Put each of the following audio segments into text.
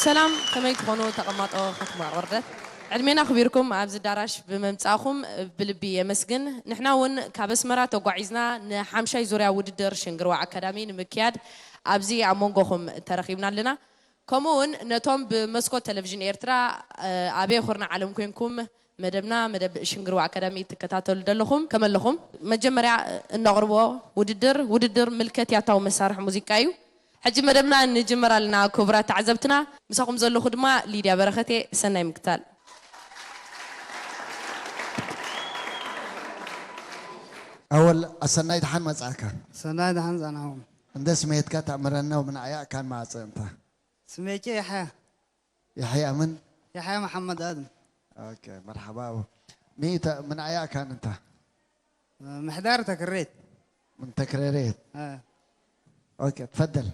ሰላም፣ ከመይ ትኾኑ ተቐማጦ ከተማ ወርደት? ዕድሜና ኣኽቢርኩም ኣብዚ ኣዳራሽ ብምምጻእኹም ብልቢ የመስግን። ንሕና እውን ካብ ኣስመራ ተጓዒዝና ንሓምሻይ ዙርያ ውድድር ሽንግርዋ ኣካዳሚ ንምክያድ ኣብዚ ኣብ መንጎኹም ተረኺብና ኣለና። ከምኡ እውን ነቶም ብመስኮት ቴሌቪዥን ኤርትራ፣ እ፣ ኣበየ ኩርናዕ ዓለም ኮንኩም መደብና፣ መደብ ሽንግርዋ ኣካዳሚ ትከታተሉ ዘለኹም ከመለኹም፣ መጀመርያ እነቕርቦ ውድድር፣ ውድድር ምልከት ያታዊ መሳርሒ ሙዚቃ እዩ። ሕጂ መደብና ንጅምር ኣለና። ክቡራት ተዓዘብትና፣ ምሳኹም ዘለኹ ድማ ሊድያ በረኸቴ። ሰናይ ምክታል። ኣወል ኣሰናይ፣ ደሓን መጻእካ። ሰናይ፣ ደሓን ጸናኹም። እንደ ስሜትካ ተእምረና፣ ወምን ኣያእካን ማጸ እንታ። ስሜቼ የሓያ። የሓያ ምን? የሓያ መሓመድ ኣድም። ኦኬ፣ መርሓባ። ሚተ ምን ኣያእካን እንታ? ምሕዳር ተክሬት። ምን ተክሬሬት። ኦኬ፣ ትፈደል።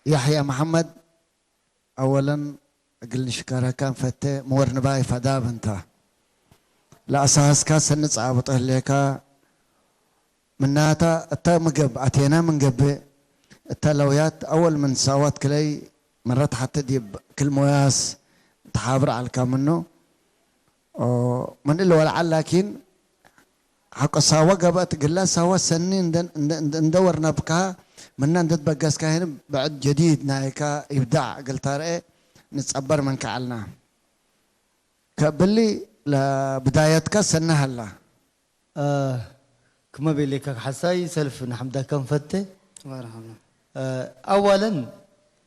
ያሕያ መሓመድ፣ ኣወለን እግል ንሽከረካ ንፈቴ ምወር ንባይ ፈዳብ እንታ ለኣሳስካ ሰኒ ጸዓብጦ ህሌካ ምናታ እታ ምግብ ኣቴና ምን ገብእ እታ ለውያት ኣወል ምን ሳዋት ክለይ መረት ሓቲ ዲብ ክል ሞያስ ተሓብር ዓልካ ምኑ ኦ፣ ምን እለ ወልዓ ላኪን ሓቆ ሳዋ ገበእት ግላ ሳዋ ሰኒ እንደ ወርነብካ ምና እንደ ትበገስካ ሄን ብዕድ ጀዲድ ናይካ ኢብዳዕ እግል ታርኤ ንጸበር መንካ ዓልና። ከብሊ ለብዳየትካ ሰኒ ሃላ። ክመ ቤሌካ ሓሳይ ሰልፍ ንሓምዳካ ንፈቴ። ባረኸላ። ኣዋለን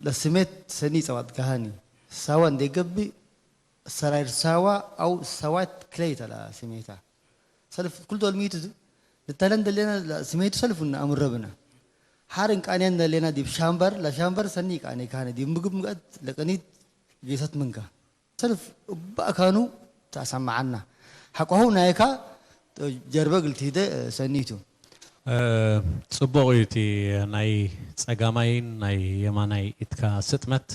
ለስሜት ሰኒ ጸዋት ጋሃኒ ሳዋ እንደ ገብእ ሰራይር ሳዋ ኣው ሰዋት ክለይተላ ስሜታ ሰልፍ ኩል ዶል ሚቱ ንተለን ደሌና ስሜቱ ሰልፍ እና ኣምረብና ሓርን ቃንያን ደሌና ዲብ ሻምበር ለሻምበር ሰኒ ቃኔ ካነ ዲብ ምግብ ምግአት ለቀኒት ጌሰት ምንካ ሰልፍ እባእ ካኑ ተሰማዓና ሓቆሁ ናይካ ጀርበ ግልቲደ ሰኒቱ። ጽቡቕ እዩ እቲ ናይ ጸጋማይን ናይ የማናይ ኢድካ ስጥመት።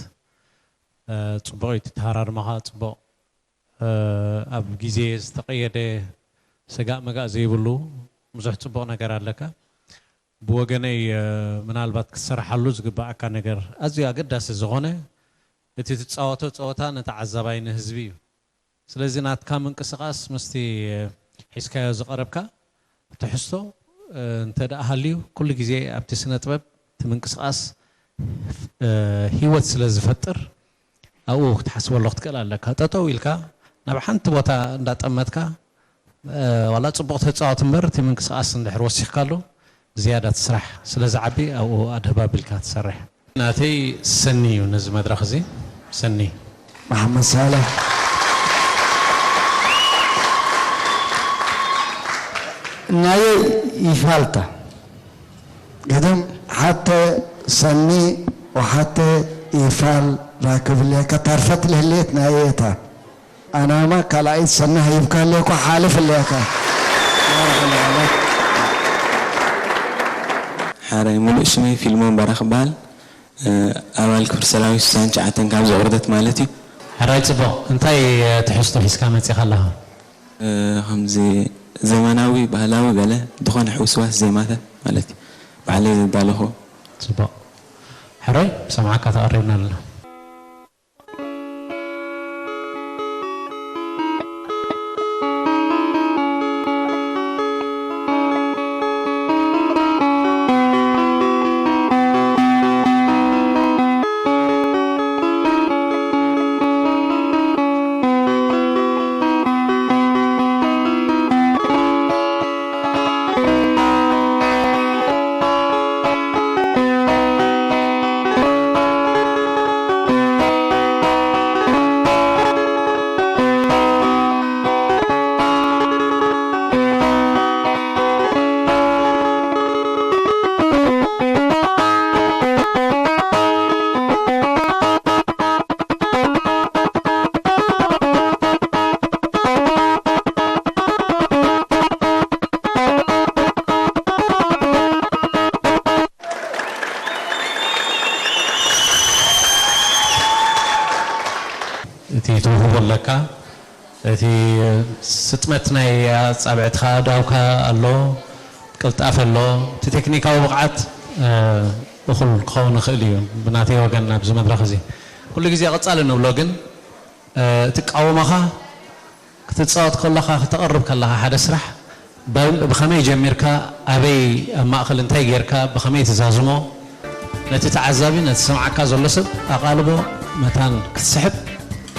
ጽቡቕ እዩ እቲ ተሃራርማኻ ጽቡቕ። ኣብ ግዜ ዝተቐየደ ሰጋእ መጋእ ዘይብሉ ብዙሕ ጽቡቕ ነገር ኣለካ። ብወገነይ ምናልባት ክትሰርሓሉ ዝግባኣካ ነገር ኣዝዩ ኣገዳሲ ዝኾነ እቲ ትጻወቶ ጸወታ ንተዓዛባይ ንህዝቢ እዩ። ስለዚ ናትካ ምንቅስቃስ ምስቲ ሒዝካዮ ዝቐረብካ ትሕዝቶ እንተ ደኣ ሃልዩ ኩሉ ግዜ ኣብቲ ስነ ጥበብ እቲ ምንቅስቃስ ሂወት ስለ ዝፈጥር ኣብኡ ክትሓስበሉ ክትክእል ኣለካ። ጠጠው ኢልካ ናብ ሓንቲ ቦታ እንዳጠመትካ ዋላ ጽቡቕ ተጻወት እምበር እቲ ምንቅስቃስ እንድሕር ወሲኽካሉ ዝያዳ እቲ ስራሕ ስለ ዝዓቢ ኣብኡ ኣድህብ ኣቢልካ ትሰርሕ። ናተይ ሰኒ እዩ ነዚ መድረኽ እዚ ሰኒ። መሓመድ ሳልሕ። ናየይ ይፋልታ። ግድም ሓተ ሰኒ ወሓተ ይፋል ራክብ እሌካ ታርፈት ልህሌት ናየይ እታ። ኣናማ ካልኣይት ሰኒ ሃይብካ እሌኮ ሓልፍ እሌካ። ሓራይ ሙሉእ ሽመይ ፊልሞን ባራኽ እበሃል። ኣባል ክፍሊ ሰራዊት ስሳን ትሽዓተን ካብ ዝወረደት ማለት እዩ። ሕራይ ጽቡቕ። እንታይ ትሕዝቶ ሒዝካ መጺኻ ኣለኻ? ከምዚ ዘመናዊ ባህላዊ ገለ ዝኾነ ሕውስዋስ ዜማታት ማለት እዩ። ባዕለይ ዘዳለኹ። ጽቡቕ። ሕራይ ሰምዓካ ተቐሪብና ኣለና። እቲ ትውህቦ ኣለካ፣ እቲ ስጥመት ናይ ኣጻብዕትኻ ዳውካ ኣሎ፣ ቅልጣፈ ኣሎ። እቲ ቴክኒካዊ ብቕዓት እኹል ክኸውን ይኽእል እዩ ብናተይ ወገን ኣብዚ መድረኽ እዚ። ኩሉ ግዜ ቀጻሊ ንብሎ ግን እቲ ቃውሞኻ ክትጻወት ከለኻ፣ ክተቕርብ ከለኻ ሓደ ስራሕ ብኸመይ ጀሚርካ፣ ኣበይ ኣብ ማእኸል እንታይ ጌርካ፣ ብኸመይ ትዛዝሞ፣ ነቲ ተዓዛቢ፣ ነቲ ሰምዓካ ዘሎ ሰብ ኣቓልቦ መታን ክትስሕብ፣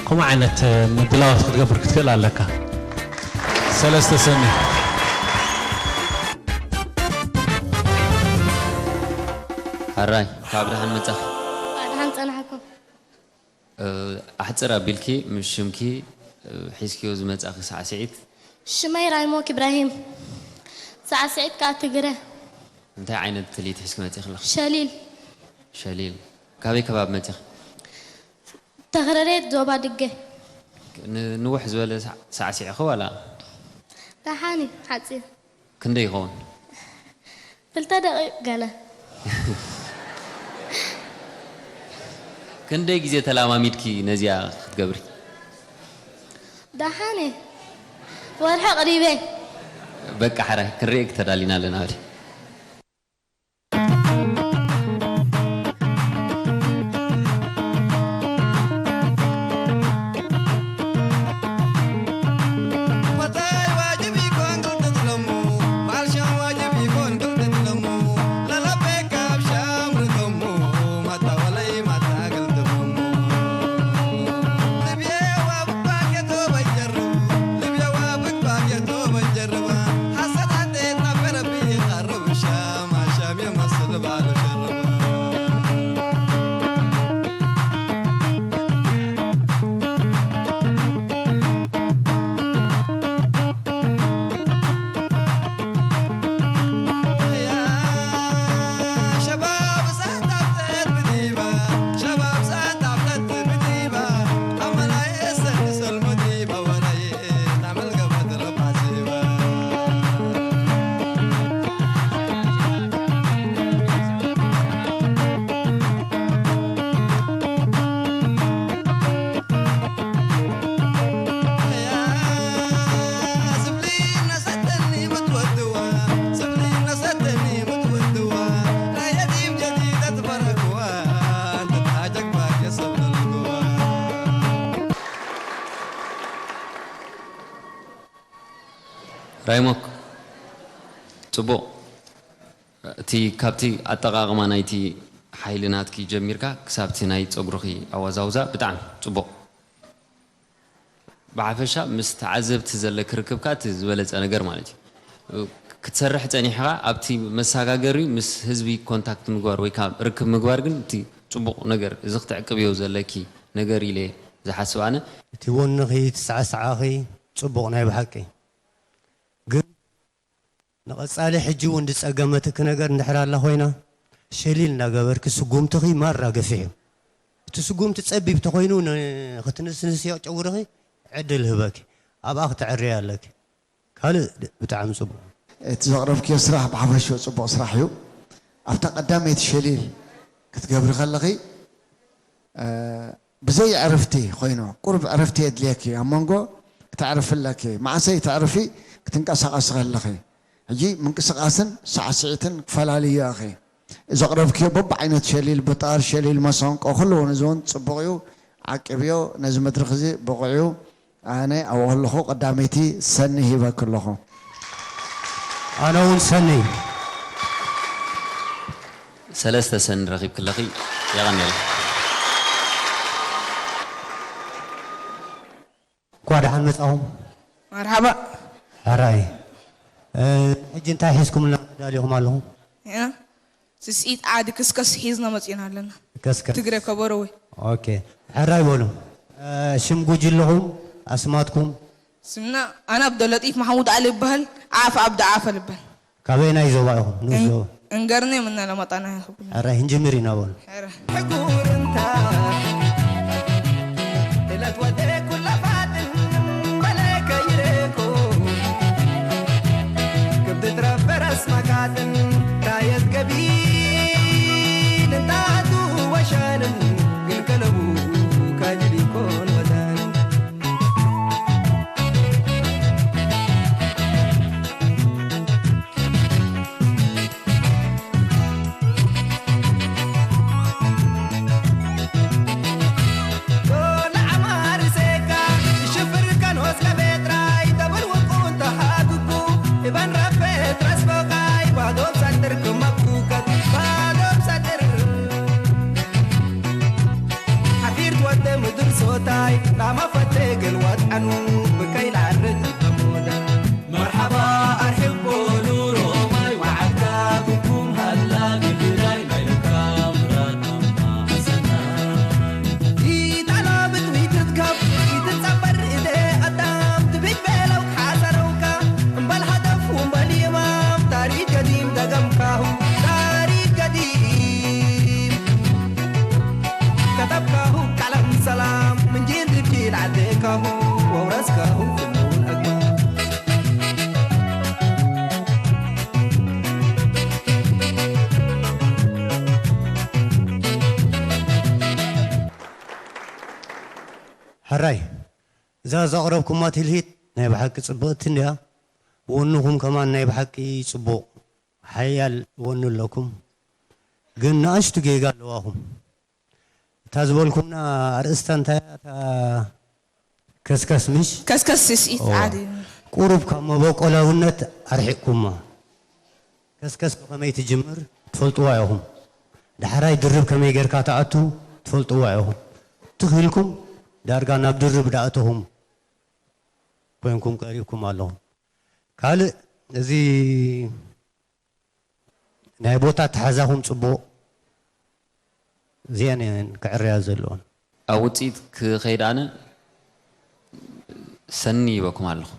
ከምኡ ዓይነት ምድላዋት ክትገብር ክትክእል ኣለካ። ሰለስተ ሰኒ። ሕራይ ካብ ደሓን መጻኺ። ደሓን ጸናሕኩም። ኣሕጽር ኣቢልኪ ምስ ሽምኪ ሒዝክዮ ዝመጻኺ ሳዕስዒት። ሽመይ ራይሞክ ኢብራሂም። ሳዕስዒት ከኣ ትግረ። እንታይ ዓይነት ትልሂት ሒዝኪ መጺኺ ኣለኺ? ሸሊል። ሸሊል። ካበይ ከባቢ መጺኺ? ተኽረሬት ዞባ ድገ። ንውሕ ዝበለ ሳዕሲዕኺ ዋላ? ደሓን እዩ ሓጺር። ክንደይ ይኸውን? ክልተ ደቂቕ ገለ። ክንደይ ግዜ ተላማሚድኪ ነዚኣ ክትገብሪ? ደሓን እየ። ወርሒ ኣቕሪበ። በቃ ሕራይ ክንርእየኪ ተዳሊና ኣለና። ራይሞክ ጽቡቕ። እቲ ካብቲ ኣጠቓቕማ ናይቲ ሓይሊ ናትኪ ጀሚርካ ክሳብ እቲ ናይ ጸጉርኺ ኣወዛውዛ ብጣዕሚ ጽቡቕ። ብሓፈሻ ምስ ተዓዘብቲ ዘለኪ ርክብካ እቲ ዝበለጸ ነገር ማለት እዩ። ክትሰርሕ ጸኒሕኻ ኣብቲ መሰጋገሪ ምስ ህዝቢ ኮንታክት ምግባር ወይ ከዓ ርክብ ምግባር ግን እቲ ጽቡቕ ነገር እዚ ክትዕቅብዮ ዘለኪ ነገር ኢለ ዝሓስብ ኣነ። እቲ ወንኺ፣ እቲ ሳዕሳዓኺ ጽቡቕ ናይ ብሓቂ። ግን ንቐጻሊ ሕጂ እውን ዝጸገመትኪ ነገር እንድሕር ኣላ ኮይና፣ ሸሊል እናገበርኪ ስጉምትኺ ማራ ገፊሑ። እቲ ስጉምቲ ጸቢብ ተኾይኑ ንኽትንስንስዮ ጨጉርኺ ዕድል ይህበኪ። ኣብኣ ክተዕርያ ኣለኪ። ካልእ ብጣዕሚ ጽቡቕ። እቲ ዘቕረብክዮ ስራሕ ብሓፈሽኡ ጽቡቕ ስራሕ እዩ። ኣብታ ቀዳመይቲ ሸሊል ክትገብሪ ከለኺ፣ እ፣ ብዘይ ዕርፍቲ ኮይኑ፣ ቁሩብ ዕርፍቲ የድልየኪ። ኣብ መንጎ ክተዕርፊ ኣለኪ። መዓሰይ ተዕርፊ? ክትንቀሳቐሲ ከለኺ። ሕጂ ምንቅስቓስን ሳዕስዒትን ክፈላልዩ ኢኺ። ዘቕረብክዮ በብዓይነት ሸሊል፣ ብጣር፣ ሸሊል መሰንቆ፣ ኩሉ እውን፣ እዚ እውን ጽቡቕ እዩ። ዓቅብዮ፣ ነዚ መድረኽ እዚ ብቑዕ እዩ። ኣነ ኣብኡ ከለኹ ቀዳመይቲ ሰኒ ሂበኪ ኣለኹ። ኣነ እውን ሰኒ። ሰለስተ ሰኒ ረኺብክለኺ። የቐንየልና። እንኳዕ ደሓን መጻኹም። መርሓባ። ሕራይ። እ፣ ሕጂ እንታይ ሒዝኩምልና ተዳሊኹም ኣለኹም? ኢና ስስኢት ዓዲ ክስከስ ሒዝና መጺና ኣለና። ከስከስ። ትግረ ከበሮ ወይ። ኦኬ። ሕራይ በሉ። እ፣ ሽም ጉጅለኹም፣ ኣስማትኩም? ስምና ኣነ ኣብደለጢፍ ማሕሙድ ኣሊ ይበሃል። ዓፈ ኣብዲ ዓፈ ልበሃል። ካበየናይ ዞባ ኢኹም? ንኡስ እን-፣ ዞባ። እንገርኔ ምና ለማጣና ይኹም። ሕራይ፣ ህንጅምር ኢና በሉ። ሕራይ። ሕጉር እንታ እለት ወደ ኩላ ፋጥን መለከ ይረኩ ክብድት ረበረስ መካጥን ታየት ገቢል እንታቱ ወሸንን ግን ከለቡ ካጅል ይኮን ወዘን ሓፊርት ወደ ምድር ሶታይ ላማ ፈቴ ገልዋት ኣኑ ብከይላ ኣረጅ ተሞዳ መርሓባ ኣርሕቆ ኑሮ ማይ ወዓድካ ኩኩም ሃላ ግድላይ ናይ ልካ ምራድ ኣማ ሓሰና ኢጣላ ብጥዊትትካ ኢትጸበር እደ ኣዳም ትቢት ቤለው ሓሰረውካ እምበል ሃደፍ ወምበል የማም ታሪክ ገዲም ደገምካሁ ታሪክ ገዲም كتبكه كلام سلام من جيل لجيل عديكه وورثكه في النور أجمل ሕራይ እዛ ዘቕረብኩማ ትልሂት ናይ ብሓቂ ጽብቕቲ እንድያ። ወንኹም ከማን ናይ ብሓቂ ጽቡቕ ሓያል ወኒ ኣለኩም። ግን ንኣሽቱ ጌጋ ኣለዋኹም። እታ ዝበልኩምና ኣርእስታ እንታይ እያ? እታ ከስከስ ምሽ? ከስከስ ስስኢት እዋ። ዓዲ። ቁሩብ ካብ መበቆላውነት ኣርሒቕኩማ። ከስከስ ብኸመይ ትጅምር ትፈልጥዋ ኢኹም። ዳሕራይ ድርብ ከመይ ጌርካ ትኣቱ ትፈልጥዋ ኢኹም። ትኽ ኢልኩም ዳርጋ ናብ ድርብ ዳእተኹም ኮንኩም ቀሪብኩም ኣለኹም። ካልእ እዚ ናይ ቦታ ኣተሓዛኹም ጽቡቕ። እዚአን እየን ክዕረያ ዘለዎን። ኣብ ውጽኢት ክኸይድ ኣነ ሰኒ ይበኩም ኣለኹ።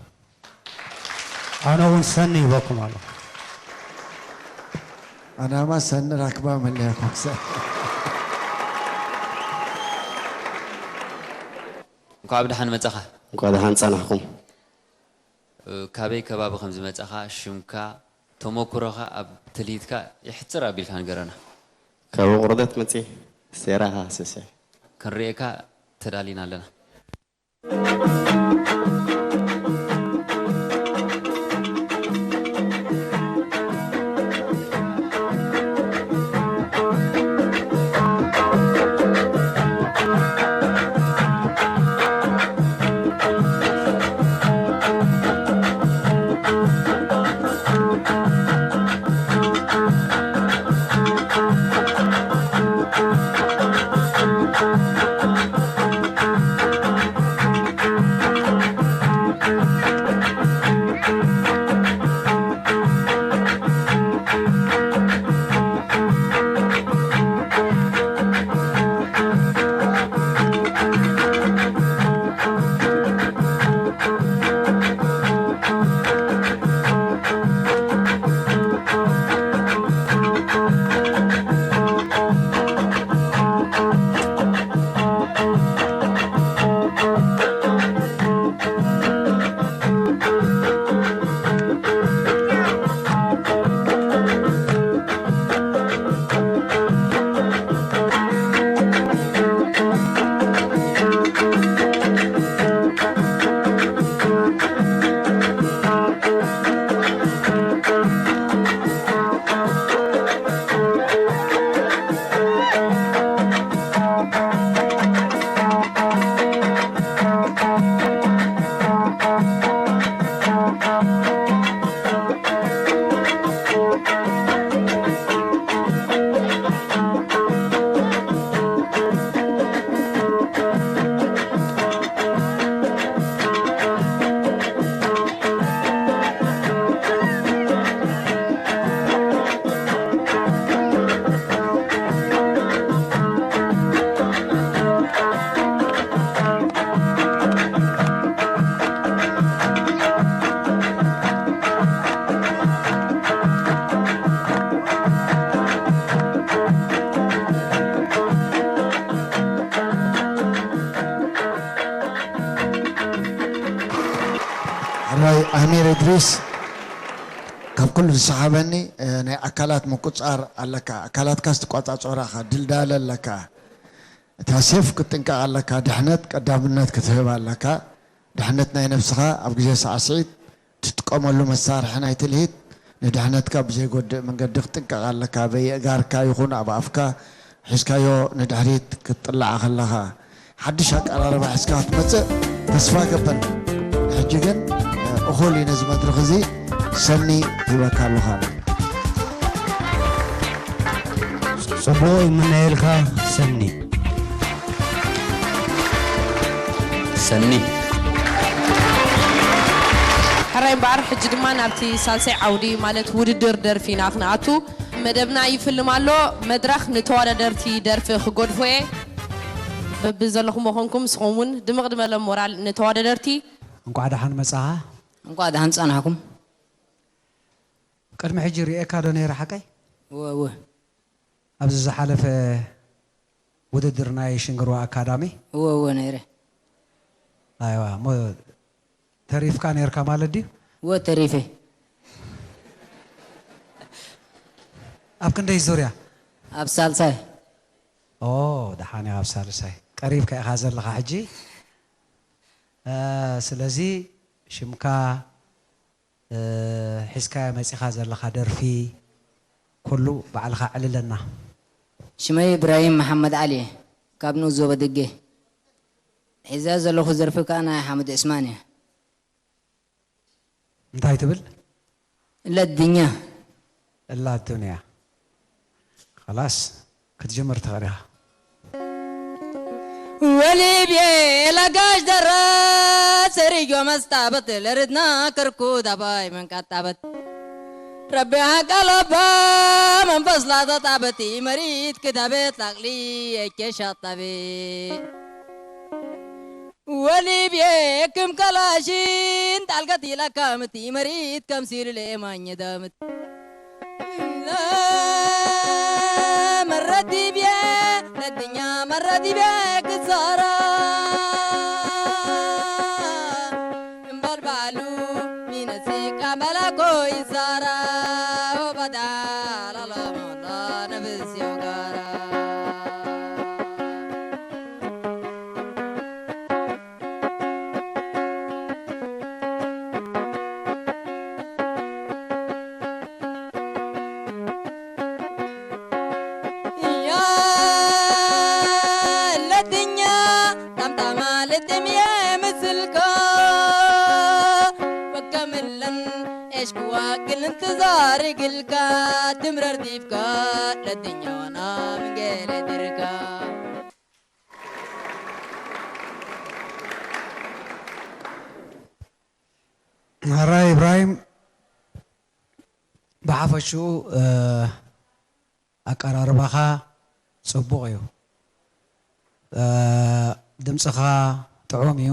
ኣነ እውን ሰኒ ይበኩም ኣለኹ። ኣናማ ሰኒ ራክባ መለያ ኮክሰ። እንኳዕ ብደሓን መጻኻ። እንኳዕ ደሓን ጸናሕኩም። እ፣ ካበይ ከባቢ ከም ዝመጻኻ፣ ሽምካ፣ ተመኩሮኻ ኣብ ትልሂትካ ይሕጽር ኣቢልካ ንገረና። ካብ ውቕሮደት መጺ ሴራ ሃሰሰ። ክንርእየካ ተዳሊና ኣለና። ሕራይ ኣሚር እድሪስ፣ ካብ ኩሉ ዝሰሓበኒ፣ እ፣ ናይ ኣካላት ምቁጻር ኣለካ። ኣካላትካ ስትቆጻጸራ ኢኻ፣ ድልዳለ ኣለካ። እታ ሴፍ ክትጥንቀቕ ኣለካ፣ ድሕነት ቀዳምነት ክትህብ ኣለካ። ድሕነት ናይ ነብስኻ ኣብ ግዜ ሳዕስዒት ትጥቀመሉ መሳርሒ ናይ ትልሂት ንድሕነትካ ብዘይጎድእ መንገዲ ክትጥንቀቕ ኣለካ። በየእጋርካ ይኹን ኣብ ኣፍካ ሒዝካዮ ንድሕሪት ክትጥላዕ ከለኻ። ሓድሽ ኣቀራርባ ሒዝካ ክትመጽእ ተስፋ እገብር። ሕጂ ግን፣ እ፣ እኹል እዩ ነዚ መድረኽ እዚ። ሰኒ ሂበካ ኣለኹ ኣነ። ጽቡቕ ይምነየልካ ሰኒ። ሰኒ። ሕራይ እምበኣር፣ ሕጂ ድማ ናብቲ ሳልሳይ ዓውዲ፣ ማለት ውድድር ደርፊ ኢና ክንኣቱ። መደብና ይፍልም ኣሎ። መድረኽ ንተወዳደርቲ ደርፊ ክገድፎ እየ። በብዘለኹሞ ኮንኩም ንስኹም እውን ድምቕ ድመለ ሞራል ንተወዳደርቲ። እንቋዕ ደሓን መጻኻ። እንቋዕ ደሓን ጸናሕኩም። ቅድሚ ሕጂ ርእየካ ዶ ነይረ ሓቀይ? እወ፣ እወ። ኣብዚ ዝሓለፈ ውድድር ናይ ሽንግርዋ ኣካዳሚ? እወ፣ እወ፣ ነይረ። ኣይዋ፣ እሞ ተሪፍካ ነይርካ ማለት ድዩ? እወ፣ ተሪፈ። ኣብ ክንደይ ዙርያ? ኣብ ሳልሳይ። ኦ፣ ደሓን እያ፣ ኣብ ሳልሳይ። ቀሪብካ ኢኻ ዘለኻ ሕጂ። እ፣ ስለዚ ሽምካ፣ እ፣ ሒዝካዮ መጺኻ ዘለኻ ደርፊ፣ ኩሉ ባዕልኻ ኣዕልለና። ሽመይ ኢብራሂም መሓመድ ዓሊ እየ፣ ካብ ንኡስ ዞባ ደገ። ሒዘያ ዘለኹ ደርፊ ከኣ ናይ ሓመድ ዑስማን እያ። እንታይ ትብል? እለ ኣዱኛ። እለ ኣዱንያ። ኸላስ፣ ክትጅምር ትኽእል ኢኻ። ወሊብየ ለጋሽ ደራ ሰሪጆ መስጣበት ለርድና ክርኩ ዳባይ መንቃጣበት ረቢ ሃቃለባ መንፈስ ላተጣበት መሪት ክዳበት ላቅሊ የኬሻጣቤ ወሊብየ ክም ከላሽን ጣልቀት ኢላካ ምት መሪት ከምሲሉ ለየማኘ ዳምት መረዲብየ ለድኛ መረዲብየ ክዛራ እምበል ባዕሉ ሚነሲቃ መላኮ ይዛራ ወበዳ ላሎሞላ ነብስዮ ጋራ እያ ለድኛ ጣምጣማ ልጥምየ ምስልካ ወከምለን ኤሽክዋ ግልን ትዛርግልካ ትምረር ዲብካ ለድኛዋና ምንገለ ድርካ ሕራይ ኢብራሂም፣ ብሓፈሽኡ፣ እ፣ ኣቀራርባኻ ጽቡቕ እዩ። እ፣ ድምጽኻ ጥዑም እዩ።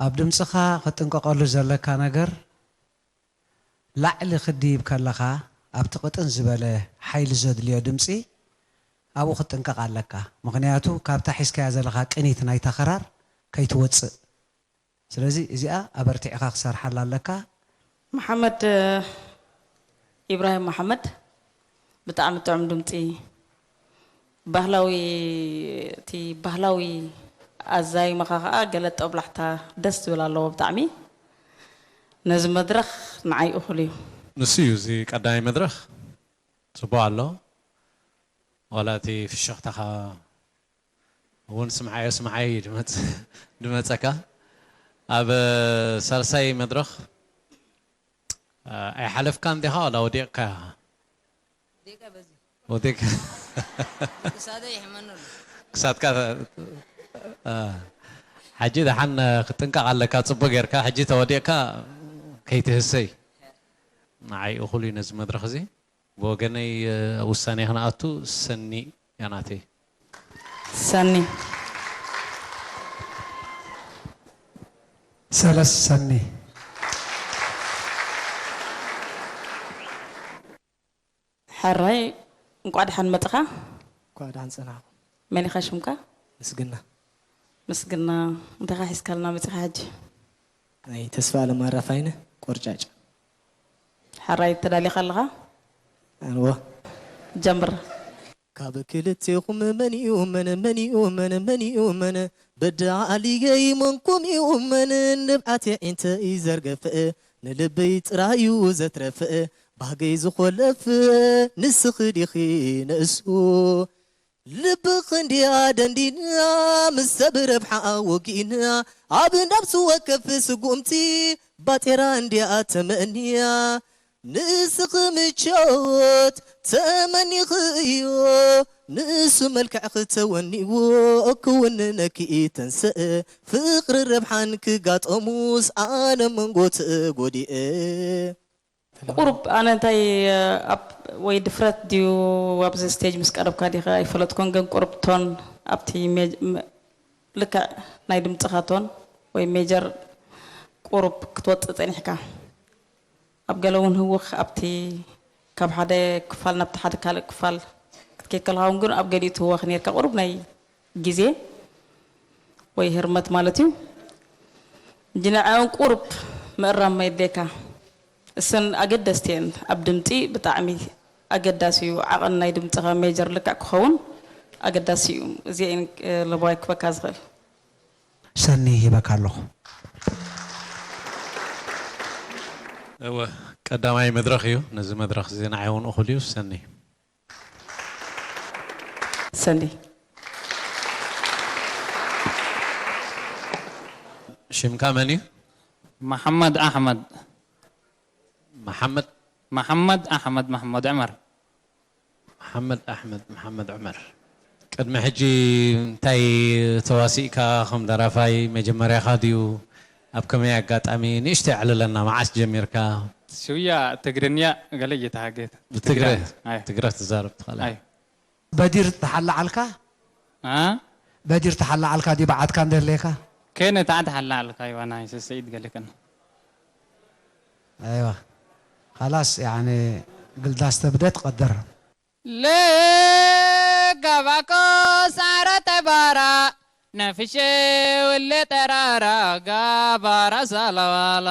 ኣብ ድምጽኻ ክትጥንቀቐሉ ዘለካ ነገር፣ ላዕሊ ክድይብ ከለኻ፣ ኣብቲ ቅጥን ዝበለ ሓይሊ ዘድልዮ ድምጺ፣ ኣብኡ ክትጥንቀቕ ኣለካ። ምኽንያቱ፣ ካብታ ሒዝካያ ዘለኻ ቅኒት ናይታ ክራር ከይትወጽእ። ስለዚ እዚኣ ኣበርቲዕኻ ክሰርሓላ ኣለካ። መሓመድ ኢብራሂም መሓመድ ብጣዕሚ ጥዑም ድምፂ ባህላዊ እቲ ባህላዊ ኣዛይማኻ ከዓ ገለ ጦብላሕታ ደስ ዝብል ኣለዎ ብጣዕሚ ነዚ መድረኽ ንዓይ እኹል እዩ። ንሱ እዩ እዚ ቀዳማይ መድረኽ ፅቡቕ ኣሎ ዋላ እቲ ፍሽኽታኻ እውን ስምዓዮ ስምዓዮ እዩ ድመፀካ ኣብ ሳልሳይ መድረኽ ኣይሓለፍካን ዲኻ ዋላ ወዲቕካ ኢኻ ወዲቕካ ክሳድካ ሕጂ ደሓን ክትጥንቀቕ ኣለካ ፅቡቅ ጌርካ ሕጂ ተወዲቕካ ከይትህሰይ ንዓይ እኹል እዩ ነዚ መድረኽ እዚ ብወገነይ ውሳኔ ክንኣቱ ሰኒ እያ ናተይ። ሰኒ ሰለስ ሰኒ ሕራይ እንቋዕ ደሓን መጽኻ። እንቋዕ ደሓን ጸናሕኩም። መን ኢኻ ሽምካ? ምስግና። ምስግና እንታይ ኢኻ ሒዝካልና መጺኻ ሕጂ? ናይ ተስፋ ኣለም ኣራፋይነ ቆርጫጭ። ሕራይ ተዳሊኻ ኣለኻ? ኣንዎ። ጀምር። ካብ ክልቴኹም መን ይእመን መን ይእመን መን ይእመን በዳዓሊገይ መንኩም ይእመን ንብዓት የዒንተ ይዘርገፍእ ንልበይ ጥራዩ ዘትረፍእ ባህገይ ዝኾለፍ ንስኺ ዲኺ ንእሱ ልብኽ እንድያ ደንዲና ምስ ሰብ ረብሓ ወጊእና ኣብ ነብሲ ወከፍ ስጉምቲ ባጤራ እንድያ ተመንያ ንስኺ ምቾት ተመኒኺ እዮ ንእሱ መልክዕኺ ተወኒዎ ክውንነኪ ተንስእ ፍቕሪ ረብሓን ክጋጠሙስ ኣነ መንጎ ተጎዲኤ ቁሩብ ኣነ እንታይ ኣብ ወይ ድፍረት ድዩ ኣብዚ ስቴጅ ምስ ቀረብካ ዲኻ ኣይፈለጥኩን ግን ቁሩብ ቶን ኣብቲ ልክዕ ናይ ድምፅኻ ቶን ወይ ሜጀር ቁሩብ ክትወፅእ ፀኒሕካ ኣብ ገለ እውን ህውኽ ኣብቲ ካብ ሓደ ክፋል ናብቲ ሓደ ካልእ ክፋል ክትከይድ ከለኻ እውን ግን ኣብ ገሊኡ ትህወኽ ነርካ ቁሩብ ናይ ግዜ ወይ ህርመት ማለት እዩ እንጂ ንዕኦም ቁሩብ ምእራም የድልየካ እሰን ኣገደስቲ እየን ኣብ ድምፂ ብጣዕሚ ኣገዳሲ እዩ ዓቐን ናይ ድምፅኻ ሜጀር ልክዕ ክኸውን ኣገዳሲ እዩ እዚአን ለባዋይ ክበካ ዝኽእል ሰኒ ሂበካ ኣለኹ። እወ ቀዳማይ መድረኽ እዩ። ነዚ መድረኽ እዚ ንዓይ እውን እኹል እዩ። ሰኒ። ሰኒ። ሽምካ መን እዩ? መሓመድ ኣሕመድ። መሓመድ። መሓመድ ኣሕመድ መሓመድ ዑመር። መሓመድ ኣሕመድ መሓመድ ዑመር፣ ቅድሚ ሕጂ እንታይ ተዋሲእካ ከም ደራፋይ? መጀመርያኻ ድዩ? ኣብ ከመይ ኣጋጣሚ? ንእሽተይ ኣዕልለና፣ መዓስ ጀሚርካ? ስውያ ትግርኛ ገለ እየተሃገት። ብትግረ ትግረ ትዛረብ ትኽእል? በዲር ተሓላዓልካ? በዲር ተሓላዓልካ ድዩ ብዓድካ እንደለካ? ከነ ተዓድ ሓላዓልካ ይዋና ይሰሰይድ ገለከን። ኣይዋ ኻላስ ያኒ ግልዳስ ተብደት ቀደር ለጋባኮ ሳረ ተባራ ነፍሸ ወለ ጠራራ ጋባራ ሳላዋላ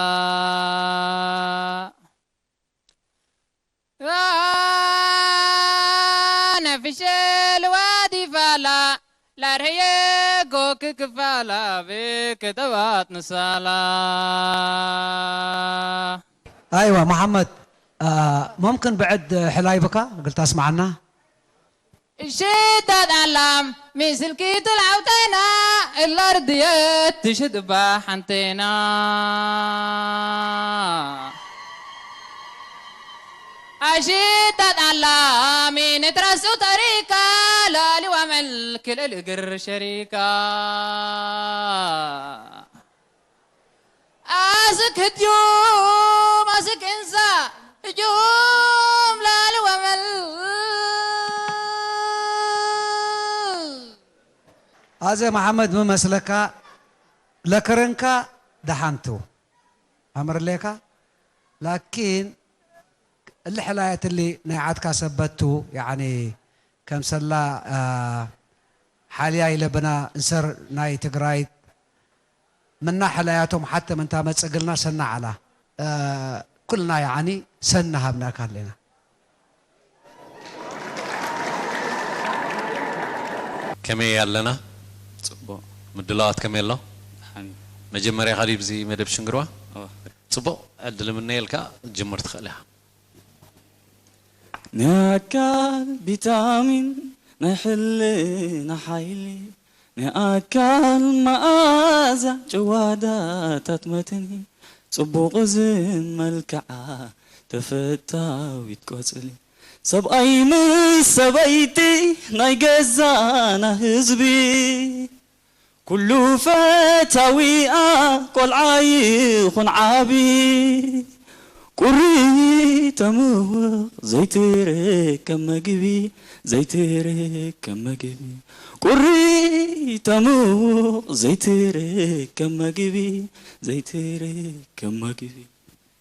ነፍሸ ልዋዲ ፋላ ላርህየ ጎክ ክፋላ ብክተባት ንሳላ ኣይዋ መሓመድ ሙምክን ብዕድ ሕላይ ብካ ግልታ ስማዓና ሽታት ኣላም ሚስልኪ ትልዓውተና እላርድየት ትሽድባ ሓንቴና ኣሽታት ኣላም ንትረሱ ተሪካ ላሊዋ መልክ ልእልግር ሸሪካ ኣስክ ህድዮም ኣስክ እንሳ ህጁም ላሊ ወመል ኣዘ መሓመድ ምመስለካ ለክርንካ ደሓንቱ ኣምርሌካ ላኪን እልሕላየትሊ ናይ ዓድካ ሰበቱ ያኒ ከምሰላ ሓልያ ኢለብና እንሰር ናይ ትግራይ ምና ሕላያቶም ሓተ ምንታ መጽግልና ሰና ዓላ ኩልና ያዓኒ ሰን ንሃብናካ ኣለና። ከመይ ኣለና? ጽቡቕ። ምድላዋት ከመይ ኣሎ? ደሓን። መጀመርያኻ ድዩ ብዚ መደብ ሽንግርዋ? እወ። ጽቡቕ ዕድል ምነየልካ ጅምር ትኽእል ኢኻ። ናይ ኣካል ቪታሚን ናይ ሕልና ሓይሊ ናይ ኣካል መኣዛ ጭዋዳታት መትኒ ጽቡቕ ዝመልክዓ ተፈታዊት ቆጽሊ ሰብኣይ ምስ ሰበይቲ ናይ ገዛና ህዝቢ ኩሉ ፈታዊኣ ቆልዓ ይኹን ዓቢ ቁሪ ተምውቕ ዘይትርከብ መግቢ ዘይትርከብ መግቢ ቁሪ ተምውቕ ዘይትርከብ መግቢ ዘይትርከብ መግቢ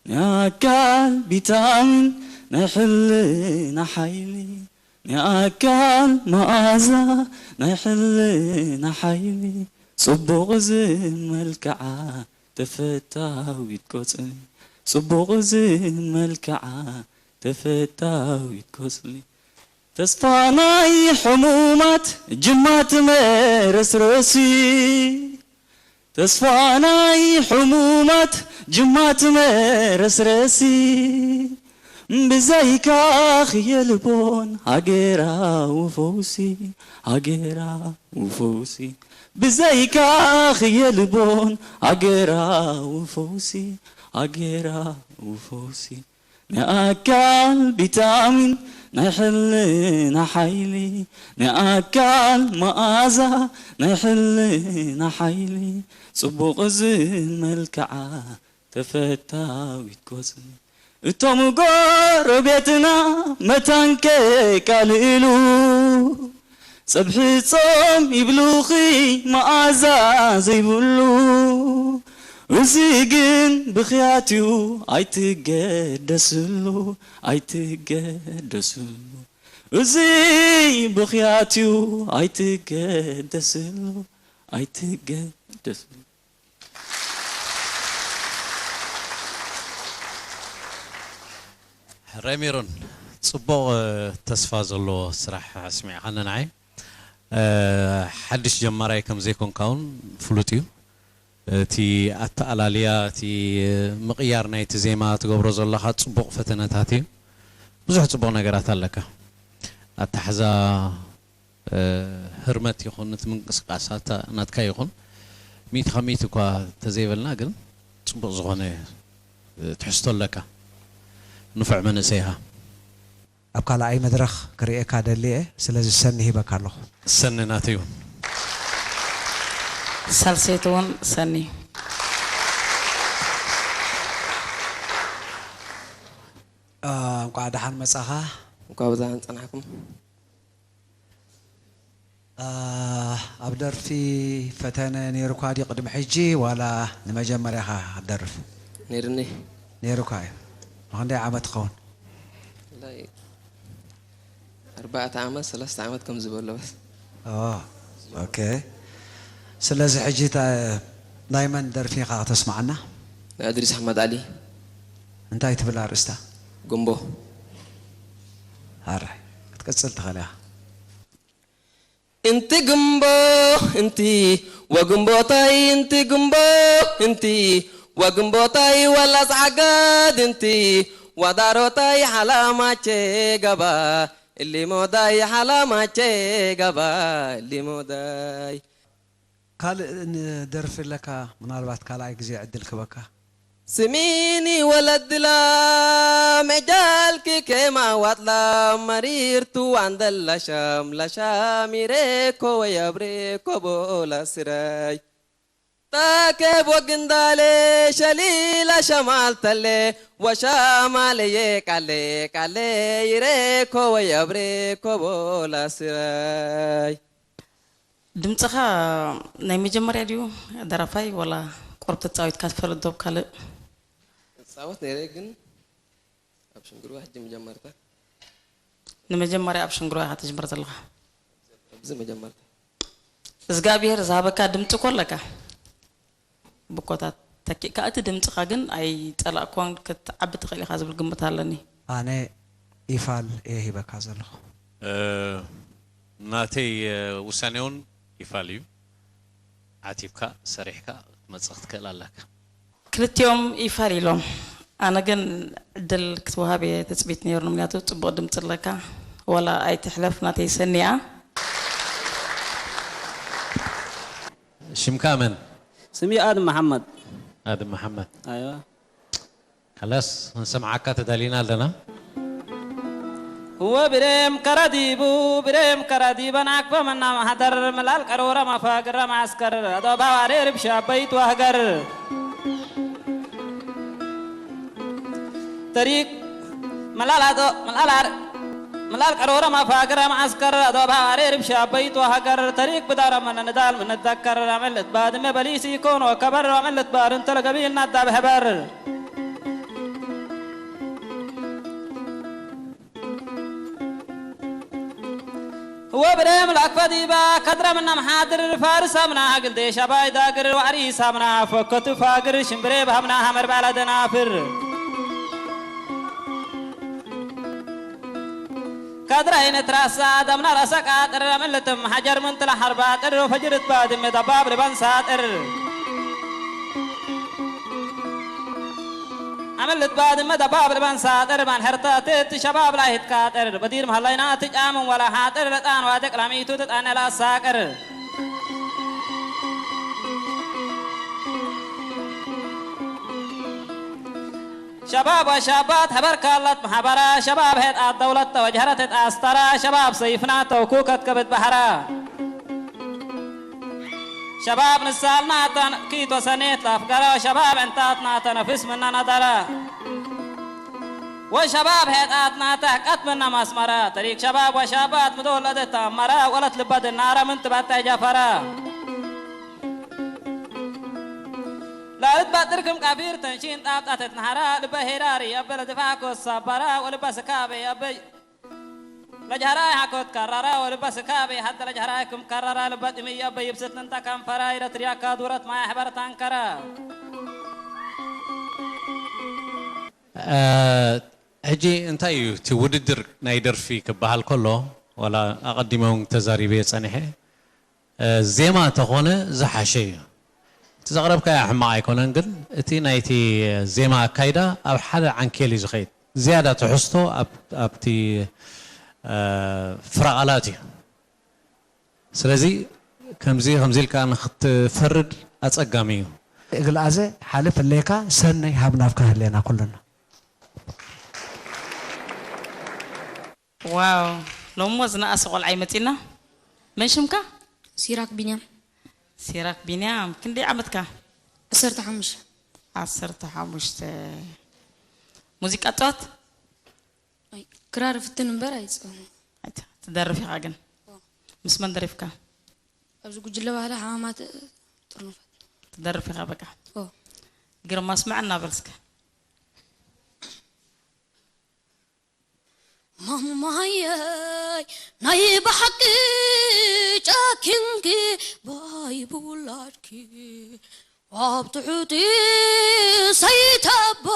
ናይ ኣካል ቪታሚን ናይ ሕልና ሓይሊ ናይ ኣካል መኣዛ ናይ ሕልና ሓይሊ ጽቡቕ ዝመልክዓ ተፈታዊት ቆጽሊ፣ ጽቡቕ ዝመልክዓ ተፈታዊት ቆጽሊ። ተስፋ ናይ ሕሙማት ጅማት መረስረሲ፣ ተስፋ ናይ ሕሙማት ጅማት መረስረሲ፣ ብዘይካ ክየልቦን ሃገራዊ ፈውሲ፣ ሃገራዊ ፈውሲ፣ ብዘይካ ክየልቦን ሃገራዊ ፈውሲ፣ ሃገራዊ ፈውሲ። ንኣካል ቪታሚን ናይ ሕልና ሓይሊ፣ ንኣካል መኣዛ ናይ ሕልና ሓይሊ፣ ጽቡቕ ዝመልክዓ ተፈታዊት ቆጽሊ። እቶም ጎረቤትና መታን ከቃልሉ፣ ጸብሒ ጾም ይብሉኺ መኣዛ ዘይብሉ። እዚ ግን ብኽያት'ዩ ኣይትገደስሉ፣ ኣይትገደስሉ። እዚ ብኽያት'ዩ ኣይትገደስሉ፣ ኣይትገደስሉ። ሕራይ ሜሮን፣ ጽቡቕ ተስፋ ዘለዎ ስራሕ ኣስሚዕኻና ንዓይ። ሓድሽ ጀማራይ ከም ዘይኮንካ እውን ፍሉጥ እዩ። እቲ ኣተኣላልያ፣ እቲ ምቕያር ናይቲ ዜማ ትገብሮ ዘለኻ ጽቡቕ ፈተነታት እዩ። ብዙሕ ጽቡቕ ነገራት ኣለካ። ኣተሓዛ ህርመት ይኹን እቲ ምንቅስቃስ ኣታ ናትካ ይኹን ሚእቲ ካብ ሚእቲ እኳ ተዘይበልና ግን ጽቡቕ ዝኾነ ትሕዝቶ ኣለካ። ንፉዕ መንእሰይ ኢኻ። ኣብ ካልኣይ መድረኽ ክርእየካ ደሊ እየ። ስለዚ ሰኒ ሂበካ ኣለኹ። ሰኒ ናተይ እውን። ሳልሰይቲ እውን ሰኒ። እንቋዕ ደሓን መጻኻ። እንኳ ብዛን ጸናሕኩም። ኣብ ደርፊ ፈተነ ነይሩካ ድዩ ቅድሚ ሕጂ ዋላ ንመጀመርያኻ ክትደርፍ? ነይርኒ። ነይሩካ እዩ። ንኽንደይ ዓመት ትኸውን? ወላሂ ኣርባዕተ ዓመት ሰለስተ ዓመት ከም ዝበሎ በስ። ኦ፣ ኦኬ። ስለዚ ሕጂ ታ- ናይ መን ደርፊ ኢኻ ከተስምዓና? ናይ እድሪስ ኣሕመድ ዓሊ። እንታይ ትብል ኣርእስታ? ጉምቦ። ኣራይ ክትቅጽል ትኽእል ኢኻ። እንቲ ግምቦ እንቲ ወግምቦታይ እንቲ ግምቦ እንቲ ወግምቦታይ ወላስ ዓጋድ እንቲ ዋዳሮታይ ሓላማቼ ገባ እሊሞዳይ ሓላማቼ ገባ እሊሞዳይ ካልእ ንደርፊ ኣለካ ምናልባት ካልኣይ ግዜ ዕድል ክበካ ስሚኒ ወለድላ መጃልኪ ኬማ ዋጥላ መሪርቱ ዋንደላ ሻም ለሻሚሬ ኮወያብሬ ኮቦላ ስራይ ታኬብ ወግንዳሌ ሸሊላ ሸማልተሌ ወሻማለዬ ቃሌ ቃሌ ይሬ ኮወያብሬ ኮቦላ ስራይ ድምፅኻ ናይ መጀመርያ ድዩ ደራፋይ ወላ ቁሩብ ተፃዊትካ ትፈልጥ ዶ ካልእ? እፃወት ነይረ ግን ኣብ ሽንግርዋ ሕጂ መጀመርታ ንመጀመርያ ኣብ ሽንግርዋ ኢኻ ትጅምር ዘለኻ። ኣብዚ መጀመርታ እዝጋብሄር ዝሃበካ ድምፂ እኮ ኣለካ ብኮታት ተኪእካ እቲ ድምፅኻ ግን ኣይፀላእክዎን ክትዓቢ ትኽእል ኢኻ ዝብል ግምት ኣለኒ። ኣነ ኢፋል እየ ሂበካ ዘለኹ። ናተይ ውሳኔ እውን ኢፋል እዩ። ዓቲብካ ሰሪሕካ ክትመፅእ ክትክእል ኣለካ። ክልቲኦም ኢፋል ኢሎም ኣነ ግን ዕድል ክትወሃብ እየ ትፅቢት ነይሩኒ ምክንያቱ ፅቡቕ ድምፂ ኣለካ። ዋላ ኣይትሕለፍ ናተይ ሰኒያ። ሽምካ መን? ስምይ ኣድም መሓመድ። ኣድም መሓመድ። ኣይዋ ከላስ ክንሰምዓካ ተዳሊና ኣለና። هو بريم كرديبو بريم كرديبا ناكفا منا محضر ملال قرورا مفاقر معسكر أدو باواري ربشا بيت وهجر طريق ملال أدو ملال عر ملال قرورا مفاقر معسكر أدو باواري ربشا بيت وهجر طريق بدار من ندال من نتذكر عملت بعد ما بليسي يكون وكبر عملت بعد انت لقبيل نتا بهبر ወብረ ምላክ ፈዲባ ከድራ ምና መሓድር ፋርስ ኣምና ግልዴ ሻባይ ዳግር ዋዕሪ ሳምና ፈከቱ ፋግር ሽምብሬ ባህምና ሃመር ባላ ደናፍር ከድራ ይነት ራሳ ደምና ራሳ ቃጥር ኣመለትም ሓጀር ምንትላ ሓርባ ጥር ፈጅርት ባድም ደባብ ልባን ሳጥር ኣመልት ባድመ ደባብ ልባን ሳጥር ማን ሕርታ ትት ሸባብ ላይ ህትካጥር በዲር መሃላይና ትጫምን ወላ ሓጥር ለጣን ዋደቅ ላሚቱ ትጣነ ላሳቅር ሸባብ ወሻባት ሀበርካላት መሓበራ ሸባብ ሄጣት ደውለት ተወጅሀረት ኣስተራ ሸባብ ሰይፍና ተውኩ ከትከብት ባህራ ሸባብ ንሳልና ተንኪት ወሰኔት ለአፍገራ ሸባብ ዕንታትና ተነፍስ ምና ነደራ ወሸባብ ሄጣትና ተሕቀት ምና ማስመራ ተሪክ ሸባብ ወሻባት ምተወለደት ተአመራ ወለት ልበ ድናራ ምን ትበጠ ጀፈራ ላልት ባጥር ክም ቃፊር ተንሺን ጣብጣተት ነሃራ ልበ ሄራሪ አበለ ድፋ ኮሳበራ ወልበ ስካበ አበይ ለጃህራይ ሓኮት ካራራ ወልባ ስካበ ሓተ ለጃህራይ ክም ካራራ ልባ ጥምያ በይብስት ንንታ ካንፈራ ኢለ ትሪያካ ዱረት ማይ ኣሕበር ታንከራ። ሕጂ እንታይ እዩ እቲ ውድድር ናይ ደርፊ ክበሃል ከሎ ዋላ ኣቐዲመ እውን ተዛሪበ ጸኒሐ ዜማ ተኾነ ዝሓሸ እዩ። እቲ ዘቕረብካዮ ሕማቕ ኣይኮነን፣ ግን እቲ ናይቲ ዜማ ኣካይዳ ኣብ ሓደ ዓንኬል እዩ ዝኸይድ። ዝያዳ ትሕዝቶ ኣብቲ ፍረ ቃላት እዩ። ስለዚ ከምዚ ከምዚ ኢልካ ንክትፈርድ ኣጸጋሚ እዩ። እግልኣዘ ሓልፍ እሌካ ሰነይ ሃብ ናፍካ ህሌና ኩልና። ዋው ሎሞ ዝነኣሰ ቆልዓ ይመጺና። መን ሽምካ? ሲራክ ቢንያም። ሲራክ ቢንያም ክንደይ ዓመትካ? ዓሰርተ ሓሙሽተ። ዓሰርተ ሓሙሽተ። ሙዚቃ ትጻወት? ክራር እፍትን እምበር ኣይጽወትን። ትደርፍ ኢኻ ግን? ምስ መን ደሪፍካ? ኣብዚ ጉጅለ ባህሊ ሓማማት ጥርኑፋት። ትደርፍ ኢኻ በቃ? ግርማ ኣስምዐና በል እስከ። ማማየይ ናይ ብሓቂ ጨኪንኪ ባይ ብውላድኪ ኣብ ትሑቲ ሰይተባ